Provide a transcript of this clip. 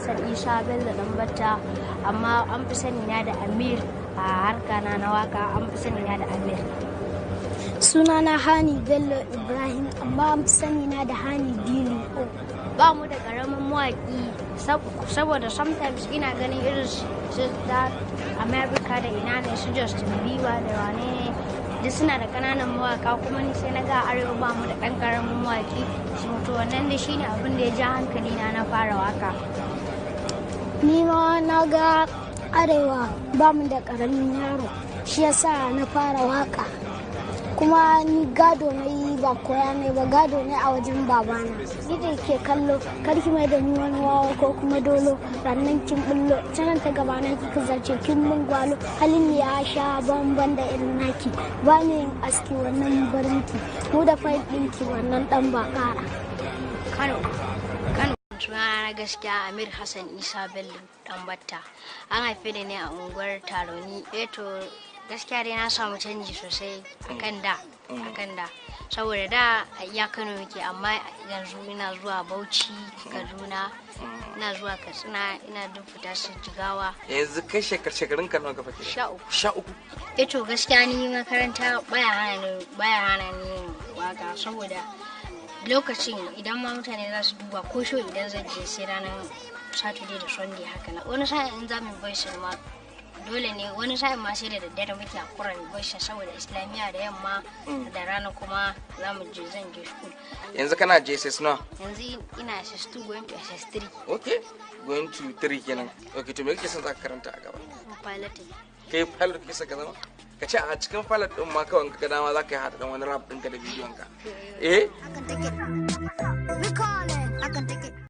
Hassan Isa Bello Dambatta, amma an fi sani na da Amir a harka na waka, an fi sani na da Amir. Sunana Hani Bello Ibrahim, amma an fi sani na da Hani Dino. Ba mu da karamin mawaƙi, saboda sometimes ina ganin irin su da America da ina ne, su Justin Bieber da wane ne, duk suna da kananan mawaka. Kuma ni sai na ga arewa ba mu da ɗan karamin mawaki. To wannan da shine abin da ya ja hankali na na fara waka. Ni ma na ga arewa ba mu da karamin yaro, shi yasa na fara waka. Kuma ni gado na yi, ba koya ne ba, gado ne a wajen babana. Ni da ke kallo, karki mai da ni wani wawa ko kuma dolo. Rannan kin bullo canan ta gaba na, kika zarce kin mun gwalo. Halin ya sha bamban da irin naki, ba ni yin aski wannan barinki, mu da fayil ɗinki wannan ɗan ba ƙara. Kano, Kano. Sunana na gaskiya Amir Hassan Isa Bello Dambatta. An haife ni ne a unguwar Taroni. To, gaskiya dai na samu canji sosai akan da. Saboda da a iya Kano muke, amma yanzu ina zuwa Bauchi, Kaduna, ina zuwa Katsina, ina duk fita su Jigawa. Yanzu kai shekarun ka nawa ka fake? 13. 13? To, gaskiya ni makaranta baya hana ni yin waka, saboda lokacin idan ma mutane za su duba ko show idan zan je, sai ranar Saturday da Sunday haka na. Wani sa'in in za mu voice ma dole ne, wani sa'in ma sai da daddare muke hakura mu voice, saboda Islamiyya da yamma, da rana kuma za mu je, zan je school. Yanzu kana JSS nawa? Yanzu ina SS2 going to SS3. Okay, going to 3 kenan. Okay, to me kake son za ka karanta a gaba? Piloting. Kai pilot kake son ka zama? Ka ce a cikin pilot din ma kawai in ka ga dama za ka yi haɗa dan wani rap ɗinka da bidiyon ka. Eh. We call